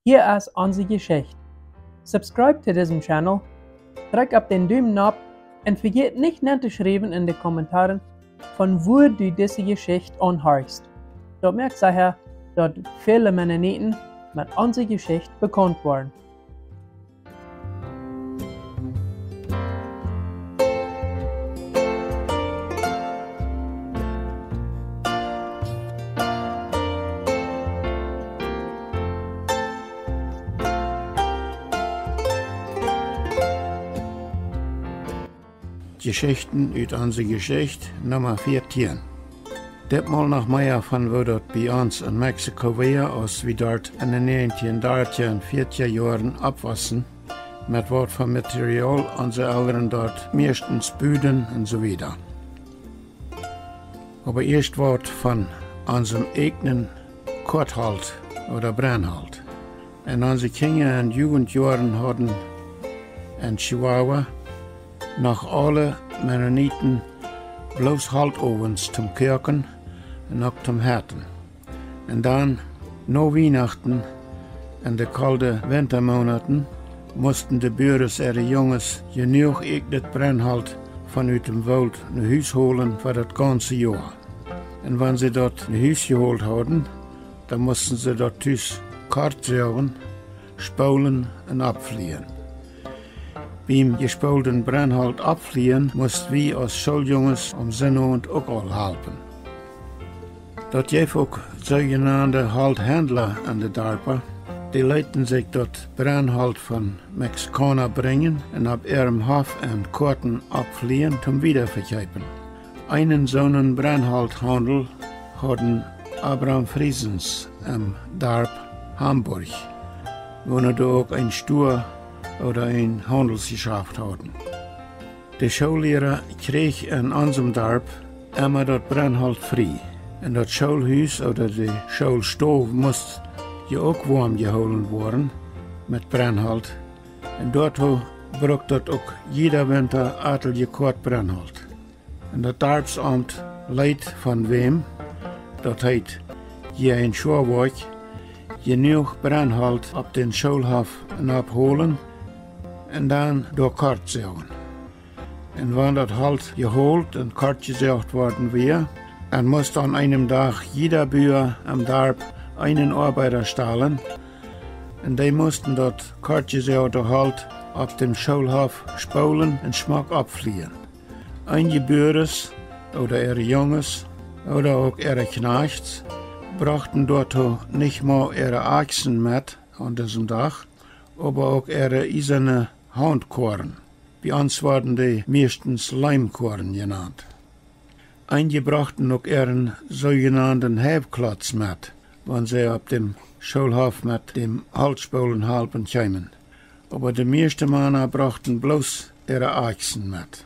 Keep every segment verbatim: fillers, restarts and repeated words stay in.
Hia es onse Jeschicht. Subscribe to disen Channel, drekj opp dän Dumen nopp un vejät nich nen to schriewen en de Kommentaren, von wua du dise Jeschicht aunhorchst. Daut moakt secha, daut väle Mennoniten met onse Jeschicht bekaunt woaren. Jeschichten ut onse Jeschicht, Numma vieetieen. Ditmol noch mea von woo daut bie ons en Mexiko wia, aus wie doa en de näajentieen dartja un vieetja Joaren oppwossen, met waut fa Material onse Elren doa mieeschtens buden un soo wieda. Oba ieescht waut von onsem ieejnen Koatholt ooda Brennholt. En onse Kjinja- un Jugendjoaren hauden en Chihuahua noch aule Mennoniten bloos Holtowens toom Koaken un uk toom Hetten. Un dan, no Wienachten, en de kolde Wintamoonaten, musten de Buares äare Junges jenuach ieejnet Brennholt von ut däm Woolt no Hus holen fa daut gaunze Joa. Un wan see daut no Hus jeholt hauden, dan musten see daut tus kort soagen, spoolen un oppflieen. Biem jespoolden Brennholt oppflieen must wie aus Schooljunges aum Sinnowent uk aul halpen. Daut jeef uk soojenande Holthendla en de Darpa, dee leeten sikj daut Brennholt von Mexikauna brinjen un opp äarem Hoff en Koaken oppflieen toom wieda vekjeepen. Eenen soonen Brennholthaundel hauden Abraham Friesens em Darp Hamburg, woona doa uk een Stua ooda een Haundelsjeschaft hauden. De Schoolliera kjrieech en onsem Darp emma daut Brennholt frie, un daut Schoolhus ooda de Schoolstow must je uk woam jehoolen woaren met Brennholt, un doatoo brukt daut uk jieda Winta atelje Koat Brennholt. Un daut Darpsaumt leet von wäm, daut heet, je een Schoawoakj, jenuach Brennholt opp dän Schoolhoff nopp holen un dan doa kort soagen. Un wan daut Holt jeholt un kort jesoagt worden wia, dan must aun eenem Dach jieda Bua em Darp eenen Oabeida stalen, un dee musten daut kort jesoagde Holt opp däm Schoolhoff spoolen un schmock oppflieen. Eenje Buares ooda äare Junges ooda uk äare Kjnajchts brochten doatoo nich mau äare Akjsen met aun disem Dach, oba uk äare iesane Hauntkoaren. Bie ons worden dee mieeschtens Leemkoaren jenant. Eenje brochten uk äaren soojenanden Heiwklotz met, wan see opp däm Schoolhoff met däm Holtspoolen halpen kjeemen. Oba de mieeschte Mana brochten bloos äare Akjsen met.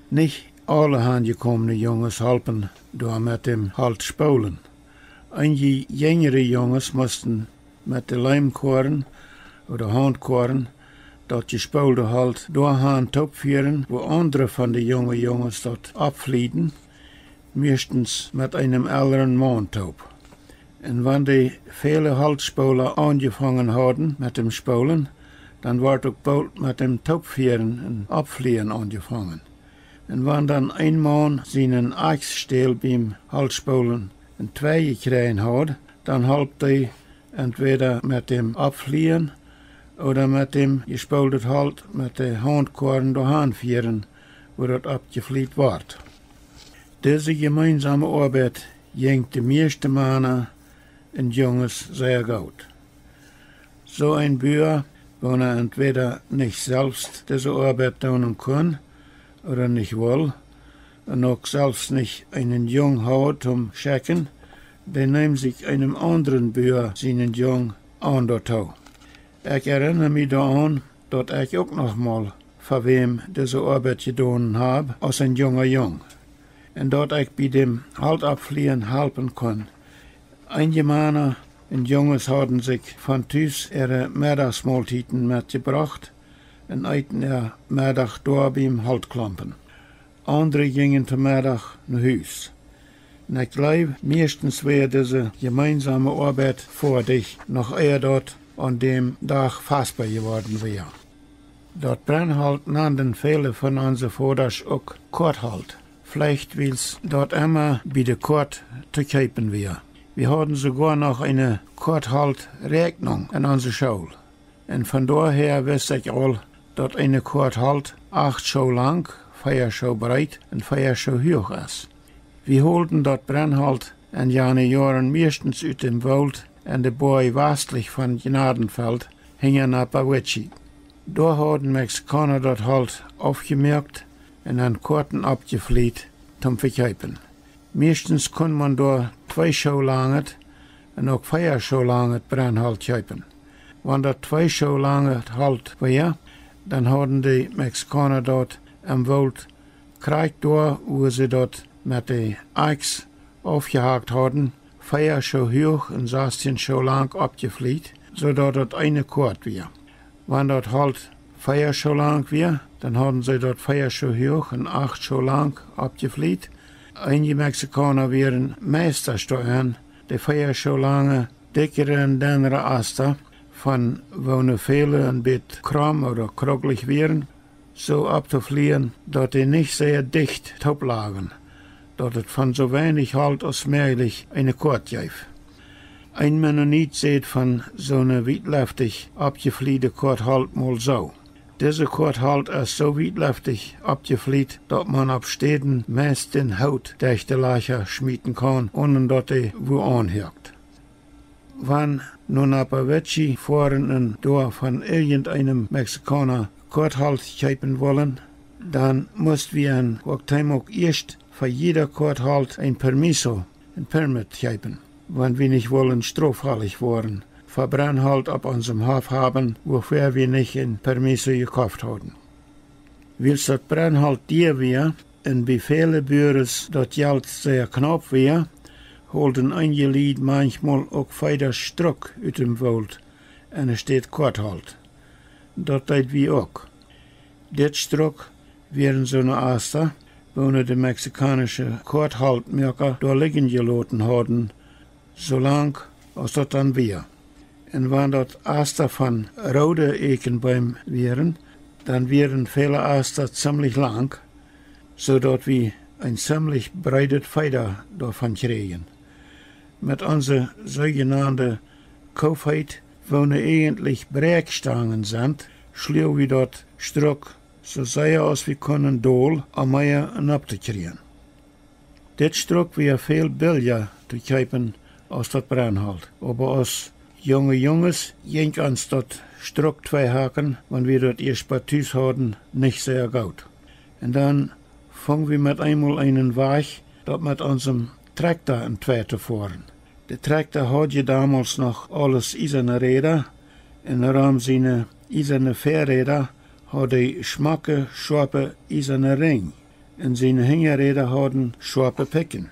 Nich aule hanjekomne Junges holpen doa met däm Holtspoolen. Eenje jinjre Junges musten met de Leemkoaren ooda Hauntkoaren daut jespoolde Holt doahan toopfieren, wua aundre von de junge Junges daut oppflieden, mieeschtens met eenem elren Maun toop. Un wan dee väle Holtspoola aunjefongen hauden met däm Spoolen, dan wort uk boolt met däm Toopfieren un Oppflieen aunjefongen. Un wan dan een Maun sienen Akjsstäl biem Holtspoolen entwei jekjräajen haud, dan holp dee entwäda met däm Oppflieen ooda met däm jespooldet Holt met de Hauntkoaren doahan fieren, wua daut oppjefliet wort. Dise jemeensome Oabeit jinkj de mieeschte Mana un Junges sea goot. Soo een Bua, woona entwäda nich selfst dise Oabeit doonen kunn ooda nich wull, un uk selfst nich eenen Jung haud toom schekjen, dee neem sikj eenem aundren Bua sienen Jung aun doatoo. Ekj erinna mie doaraun, daut ekj uk noch mol fa wäm dise Oabeit jedonen hab aus een junga Jung, un daut ekj bie däm Holtoppflieen halpen kunn. Eenje Mana un Junges hauden sikj von Tus äare Meddachsmoltieten metjebrocht un eeten äa Meddach doa biem Holtklompen. Aundre jinjen to Meddach no Hus. Un ekj jleew, mieeschtens wia dise jemeensome Oabeit foadich, noch ea daut aun däm Dach fastboa jeworden wia. Daut Brennholt nanden väle von onse Vodasch uk Koatholt, veleicht wiels daut emma bie de Koat to kjeepen wia. Wie hauden soogoa noch eene Koatholträakjnunk en onse School. Un von doahäa wist ekj aul, daut eene Koatholt acht Schoo lang, vea Schoo breet un vea Schoo huach es. Wie holden daut Brennholt en jane Joaren mieeschtens ut däm Woolt en de Boaj wastlich von Gnadenfeld, hinja Napawichi. Doa hauden Mexikauna daut Holt aufjemoakt un en Koaten oppjeflieet toom vekjeepen. Mieeschtens kunn maun doa twee Schoo langet un uk vea Schoo langet Brennholt kjeepen. Wan daut twee Schoo langet Holt wia, dan hauden de Mexikauna daut em Woolt krakjt doa, wua see daut met de Akjs aufjehakt hauden, vea Schoo huach un sastieen Schoo lang oppjeflieet, soo daut daut eene Koat wia. Wan daut Holt vea Schoo lang wia, dan hauden see daut vea Schoo huach un acht Schoo lang oppjeflieet. Eenje Mexikauna wieren Meistasch doarenn, de vea Schoo lange, dikjere un dennre Asta, von woone väle een bät kromm ooda kruglich wieren, soo opptoflieen, daut dee nich sea dicht tooplagen, daut et von soo weinich Holt aus mäajlich eene Koat jeef. Een Mennonit säd von soone wietleftich oppjefliede Koat Holt mol soo: Dise Koat Holt es soo wietleftich oppjefliet, daut maun opp Städen meist dän Hoot derch de Lajcha schmieten kaun, onen daut dee wua aunhäakt. Wan no Napawichi foaren un doa von irjent eenem Mexikauna Koat Holt kjeepen wullen, dan must wie en Cuauhtémoc ieescht fa jieda Koat Holt een permiso, een Permit kjeepen, wan wie nich wullen stroffällich woaren fa Brennholt opp onsem Hoff haben, wuafäa wie nich een permiso jekoft hauden. Wiels daut Brennholt dia wia un bie väle Buares daut Jelt sea knaup wia, holden eenje Lied manchmol uk Feeda Struck ut däm Woolt enne Städ Koat Holt. Daut deed wie uk. Dit Struck wieren soone Asta, woone de mexikaunische Koat Holtmoaka doa lijen jeloten hauden, soo lang aus daut dan wia. Un wan daut Asta von roode Eakjenbeem wieren, dan wieren väle Asta zimlich lang, soo daut wie een zimlich breedet Feeda doavon kjrieejen. Met onse soojenande Koofeet, woone eejentlich Bräakjstangen sent, schluagen wie daut Struck soo sea aus wie kunnen dol, om mea nopp to kjrieen. Dit Struck wia väl billja to kjeepen aus daut Brennholt, oba aus junge Junges jinkj ons daut Struck tweihaken, wan wie daut ieescht bie tus hauden, nich sea goot. Un dan fungen wie met eemol eenen Wajch, daut met onsem Trakjta entwei to foaren. De Trakjta haud je domols noch aules iesane Räda, un rom siene iesane Väaräda haud hee schmocke, schoape iesane Rinj, un siene Hinjaräda hauden schoape Pikjen.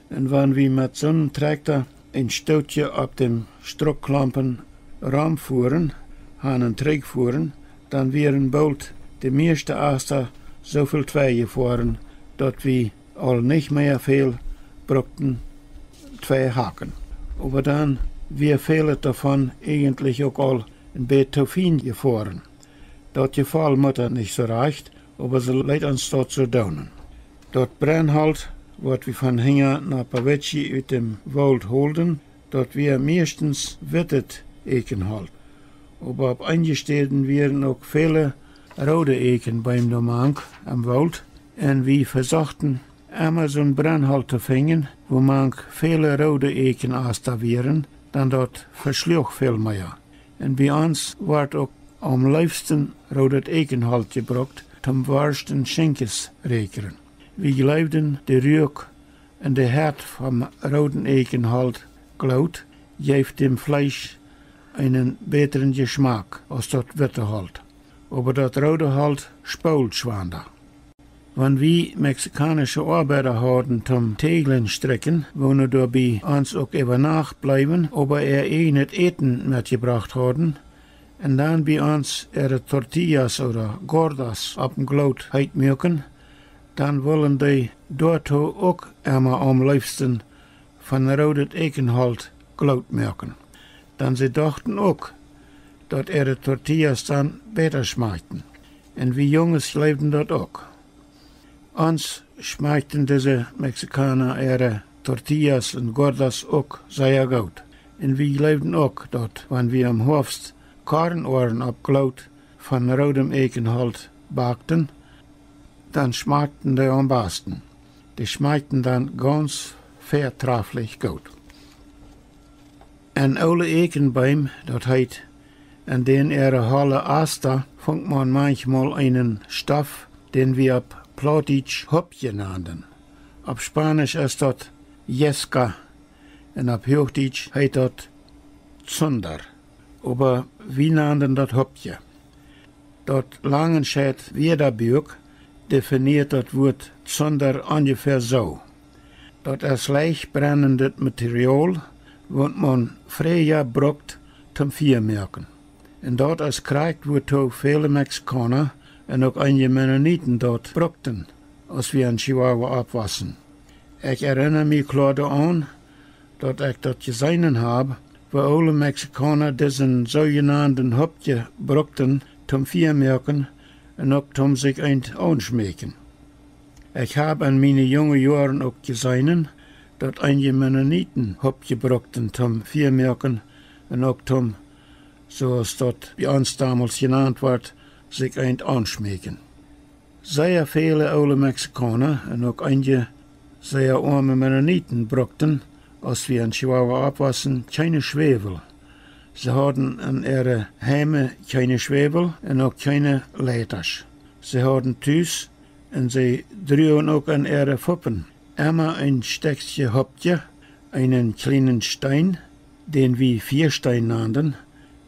Un wan wie met soonen Trakjta een Stootje opp däm Struckklompen romfuaren, han un trigj fuaren, dan wieren boolt de mieeschte Asta soo väl twei jefoaren, daut wie aul nich mea väl brukten twei haken. Oba dan wia väl doavon eejentlich uk aul een bät too fien jefoaren. Daut jefoll Mutta nich soo rajcht, oba see leet ons daut soo doonen. Daut Brennholt, waut wie von hinja Napawichi ut däm Woolt holden, daut wia mieeschtens wittet Eakjenholt. Oba opp eenje Städen wieren uk väle roode Eakjenbeem doamank em Woolt, un wie vesochten emma soon Brennholt to finjen, wua mank väle roode Eakjenasta wieren, dan daut veschluach väl mea. Un bie ons wort uk aum leefsten roodet Eakjenholt jebrukt, toom Worscht un Schinkjes räakjren. Wie jleewden, de Ruak un de Hett vom rooden Eakjenholt, Gloot, jeef däm Fleesch eenen bätren Jeschmack aus daut witte Holt. Oba daut roode Holt spoolt schwanda. Wan wie mexikaunische Oabeida hauden toom Täajlen strikjen, woone doa bie ons uk äwa Nacht bleewen, oba äa eejnet Äten metjebrocht hauden, un dan bie ons äare tortillas ooda gordas oppem Gloot heet muaken, dan wullen dee doatoo uk emma aum leefsten von roodet Eekjenholt Gloot moaken. Dan see dochten uk, daut äare Tortillas dan bäta schmakjten. Un wie Junges jleewden daut uk. Ons schmakjten dise Mexikauna äare Tortillas un Gordas uk sea goot. Un wie jleewden uk, daut wan wie em Hoafst Kornoaren opp Gloot von roodem Eekjenholt bakjten, dan schmakjten dee aum basten. Dee schmakjten dan gaunz väatraflich goot. En oole Eekjenbeem, daut heet, en dän äare holle Asta, funk maun manchmol eenen Stoff, dän wie opp Plautdietsch Hoopje nanden. Opp Spanisch es daut Yesca un opp Huachdietsch heet daut Zunder. Oba wie nanden daut Hoopje. Daut Langenscheidt Wiedabuak definieet daut Wuat Zunder onjefäa soo: Daut es leicht brennendet Materiol, waut maun Fräajoa brukt toom Fia moaken. Un daut es krakjt wuatoo väle Mexikauna un uk eenje Mennoniten daut brukten, aus wie en Chihuahua oppwossen. Ekj erinna mie kloa doaraun, daut ekj daut jeseenen hab, woo oole Mexikauna disen soojenanden Hoopje brukten toom Fia moaken un uk toom sikj eent aunschmäakjen. Ekj hab en miene junge Joaren uk jeseenen, daut eenje Mennoniten Hoopje brukten toom Fia moaken un uk toom, soo aus daut bie ons domols jenant wort, sikj eent aunschmäakjen. Sea väle oole Mexikauna un uk eenje sea oame Mennoniten brukten, aus wie en Chihuahua oppwossen, kjeene Schwäwel. See hauden en äare Heime kjeene Schwäwel un uk kjeene Leitasch. See hauden tus, un see druagen uk en äare Fuppen emma een Stekjtje Hoopje, eenen kjlienen Steen, dän wie Fiasteen nanden,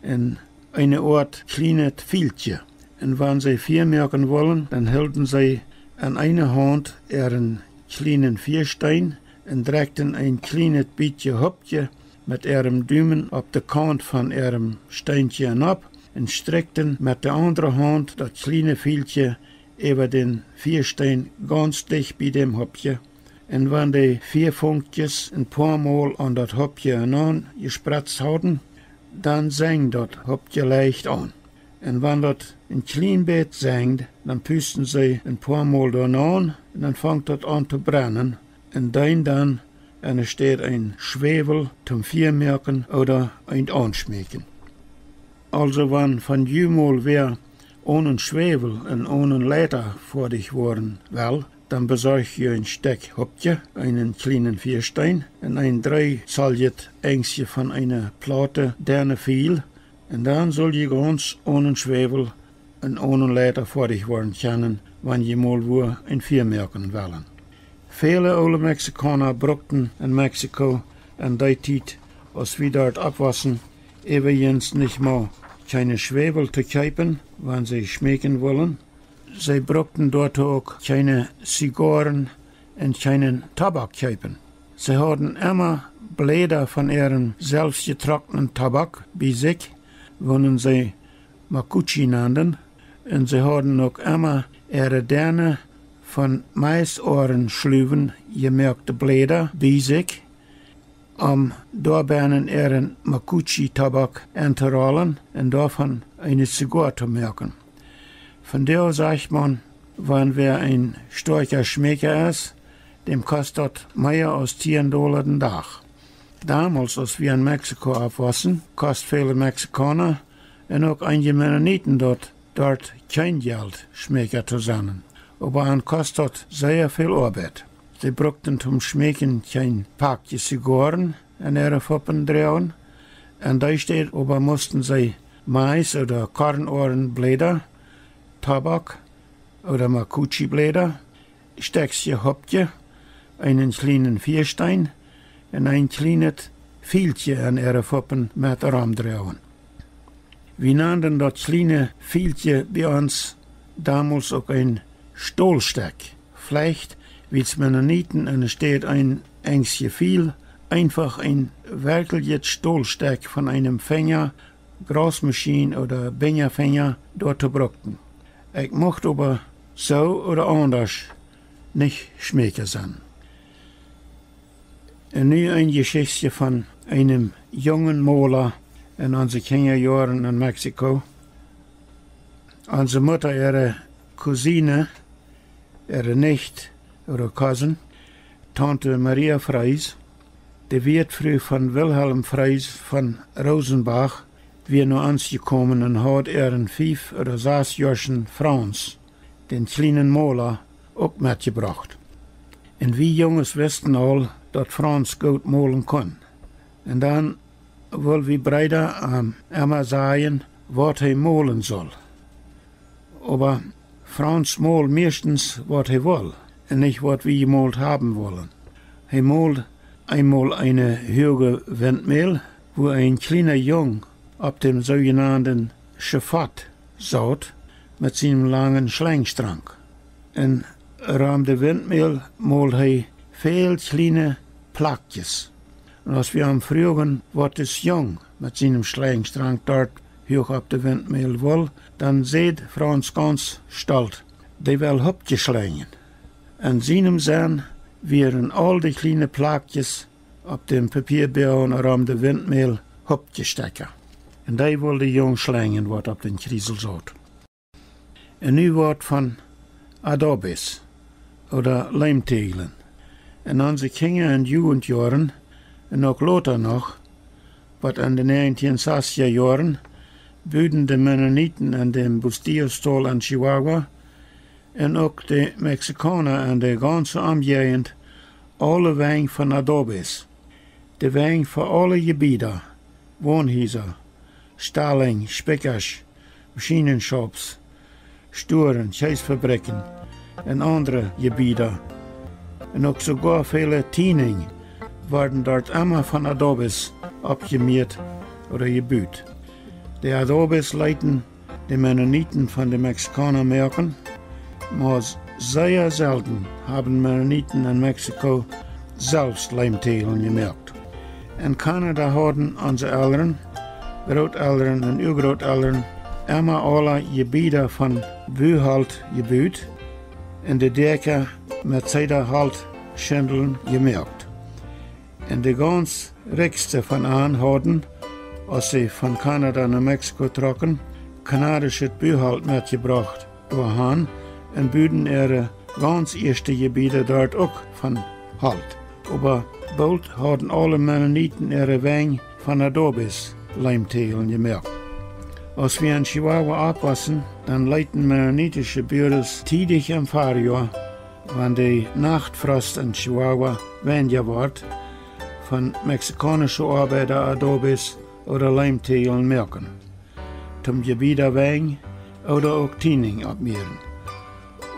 un eene Oat kjlienet Fieltje. Un wan see Fia moaken wullen, dan hilden see en eene Haunt äaren kjlienen Fiasteen un drekjten een kjlienet bätje Hoopje met äarem Dumen opp de Kaunt von äarem Steentje nopp un strikjten met de aundre Haunt daut kjliene Fieltje äwa dän Fiasteen gaunz dicht bie däm Hoopje. Un wan de Fiafunkjes een poa mol aun daut Hoopje enaun jespretzt hauden, dan sengd daut Hoopje leicht aun. Un wan daut een kjlien bät sengd, dan pusten see een poa mol doanaun un dan funk daut aun to brennen. Un deend dan enne Städ een Schwäwel toom Fia moaken ooda eent aunschmäakjen. Aulsoo wan von ju mol wäa onen Schwäwel un onen Leita foadich woaren well, dan besorcht ju een Stekj Hoopje, eenen kjlienen Fiasteen un een dree Zolljet Enjsje von eene Plaute Dennefiel, un dan sull jie gaunz onen Schwäwel un onen Leita foadich woaren kjennen, wan jie mol wua een Fia moaken wellen. Väle oole Mexikauna brukten en Mexiko en dee Tiet, aus wie doa oppwossen, äwajens nich mau kjeene Schwäwel to kjeepen, wan see schmäakjen wullen. See brukten doatoo uk kjeene Zigoaren un kjeenen Tobak kjeepen. See hauden emma Bläda von äaren selfstjetrocknen Tobak bie sikj, waut see Macuchi nanden, un see hauden uk emma äare Denne von Maisoaren schluwen jemoakte Bläda bie sikj, om doabennen äaren Macuchi Tobak entorollen un doavon eene Zigoa to moaken. Vondoag sajcht maun, wan wäa een stoakja Schmäakja es, däm kost daut mea aus tieen Dolla dän Dach. Domols, aus wie en Mexiko oppwossen, kost väle Mexikauna un uk eenje Mennoniten daut, doa kjeen Jelt Schmäakja to sennen. Oba an kost daut sea väl Oabeit. See brukten toom Schmäakjen kjeen Packje Zigoaren en äare Fuppen droagen. En dee Städ oba musten see Mais- ooda Kornoarenbläda, Tobak ooda Macuchi-Bläda, Stekjsje Hoopje, eenen kjlienen Fiasteen un een kjlienet Fieltje en äare Fuppen met romdroagen. Wie nanden daut kjliene Fieltje bie ons domols uk een Stolstekj. Veleicht, wiels Mennoniten enne Städ een Enjsje Fiel, eenfach een werkjlichet Stolstekj von eenem Finja, Grausmaschien ooda Binjafinja doatoo brukten. Ekj mucht oba soo ooda aundasch nich schmäakja sennen. Un nu eene Jeschicht von eenen jungen Mola en onse Kjinjajoaren en Mexiko. Onse Mutta äare Cousine, äare Nicht ooda Cousin, Tante Maria Freys, de Wieetfru von Wilhelm Freys von Rosenbach, wia no ons jekomen un haud äaren fief ooda sas Joaschen Franz, dän kjlienen Mola, uk metjebrocht. Un wie Junges wisten aul, daut Franz goot molen kunn. Un dan wull wie Breeda am emma sajen, waut hee molen sull. Oba Franz molt mieeschtens, waut hee wull, un nich, waut wie jemolt haben wullen. Hee molt eemol eene huage Wintmäl, wua een kjliena Jung opp däm soojenanden Schafott saut met sienen langen Schlengstrank. Un rom de Wintmäl molt hee väl kjliene Plakjes. Un aus wie am fruagen, waut dis Jung met sienen Schlengstrank doa huach opp de Wintmäl wull, dan säd Franz gaunz stolt: "Dee well Hupkjes schlenjen." En sienem Senn wieren aul de kjliene Plakjes opp däm Papiaboagen rom de Wintmäl Hupkjesstekja. Un dee wull de Jung schlenjen, waut opp dän Kjriesel saut. Un nu waut von Adobes, ooda Leemtäajlen. En onse Kjinja- un Jugentjoaren, un uk lota noch, waut en de näajentieen sastja Joaren, buden de Mennoniten en däm Bustillos-Tol en Chihuahua, un uk de Mexikauna en de gaunze Omjäajent, aule Wenj von Adobes. De Wenj fa aule Jebieda, Wonhiesa, Stalinj, Spikjasch, Maschienenshops, Stuaren, Kjeesfabrikjen un aundre Jebieda, un uk soogoa väle Tieninj worden doa emma von Adobes oppjemieet ooda jebut. De Adobes leeten de Mennoniten von de Mexikauna moaken, mau sea selden haben Mennoniten en Mexiko selfst Leemtäajlen jemoakt. En Kanada hauden onse Elren, Grootelren un Uagrootelren emma aule Jebieda von Buholt jebut un de Däakja met Zedaholtschindeln jemoakt. Un de gaunz rikjste von an hauden, aus see von Kanada no Mexiko trocken, kanadischet Buholt metjebrocht doahan un buden äare gaunz ieeschte Jebieda doa uk von Holt. Oba boolt hauden aule Mennoniten äare Wenj von Adobes Leemtäajlen jemoakt. Aus wie en Chihuahua oppwossen, dan leeten mennonitische Buaren tiedich em Farjoa, wan de Nachtfrost en Chihuahua weinja wort, von mexikaunische Oabeida Adobes ooda Leemtäajlen moaken, toom Jebieda Wenj ooda uk Tieninj oppmieren.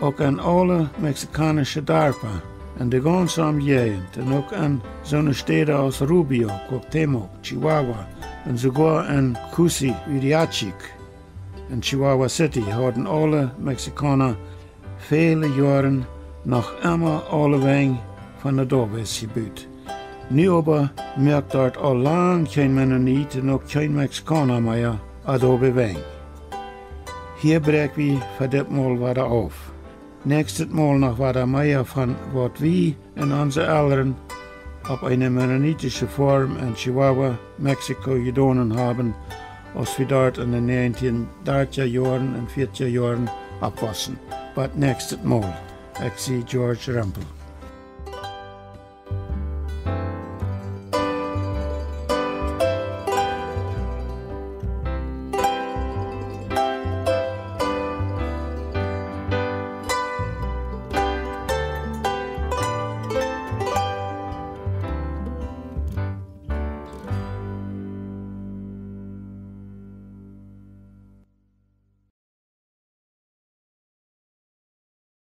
Uk en aule mexikaunische Darpa en de gaunze Omjäajent un uk en soone Städa aus Rubio, Cuauhtémoc, Chihuahua un soogoa en Cusihuiriachi en Chihuahua City hauden aule Mexikauna väle Joaren noch emma aule Wenj von Adobes jebut. Nu oba moakt doa aul lang kjeen Mennonit un uk kjeen Mexikauna mea Adobe Wenj. Hia bräakj wie fa dit Mol wada auf. Näakjstet Mol noch wada mea von waut wie un onse Elren opp eene mennonitische Foarm en Chihuahua, Mexiko jedonen haben, aus wie doa en de näajentieen dartja Joaren un fiatja Joaren oppwossen. Bat näakjstet Mol, ekj sie George Rempel.